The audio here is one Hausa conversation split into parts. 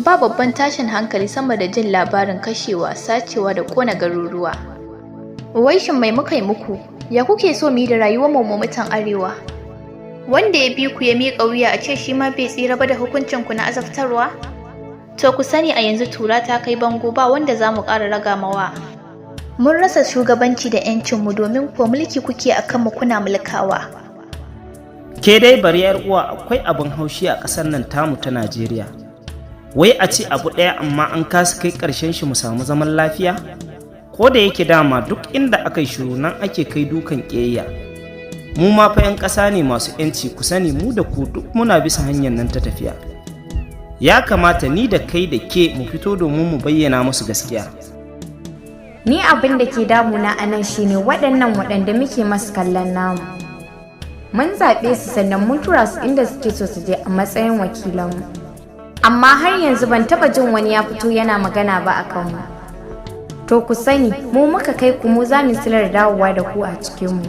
Ba babban tashin hankali sama da jin labarin kashewa, sacewa da ƙona garuruwa. Wai shin mai muka yi muku? Ya kuke so mu yi da rayuwar mu mutan Arewa? Wanda ya bi ku ya miƙa wuya a ce shi ma bai tsira ba da hukuncin ku na azabtarwa? To ku sani, a yanzu tura ta kai bango, ba wanda za mu ƙara ragamawa. Mun rasa shugabanci da 'yancinmu domin kuwa mulki kuke a kanmu kuna mulkawa. Ke dai bari, yar uwa, akwai abin haushi a ƙasar nan tamu ta Najeriya. Wai a ce abu ɗaya amma an kasa kai ƙarshen shi mu samu zaman lafiya? Ko da yake dama duk inda aka yi shiru nan ake kai dukan ƙiyayya. Mu ma fa 'yan ƙasa ne masu 'yanci. Ku sani, mu da ku duk muna bisa hanyar nan ta tafiya. Ya kamata ni da kai da ke mu fito domin mu bayyana musu gaskiya. Ni abin da ke damuna a nan shine waɗannan waɗanda muke masu kallon namu. Mun zaɓe su, sannan mun tura su inda suke so su je a matsayin wakilanmu. Amma har yanzu ban taɓa jin wani ya fito yana magana ba a kanmu. To ku sani, mu muka kai ku, mu za mu silar dawowa da ku a cikinmu.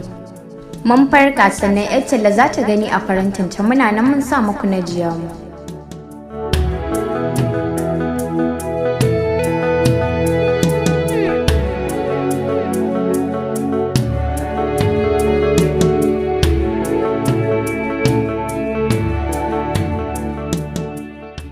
Mun farka, sannan 'yar talla za ta gani a farantinta. Muna nan mun sa muku na jiya mu.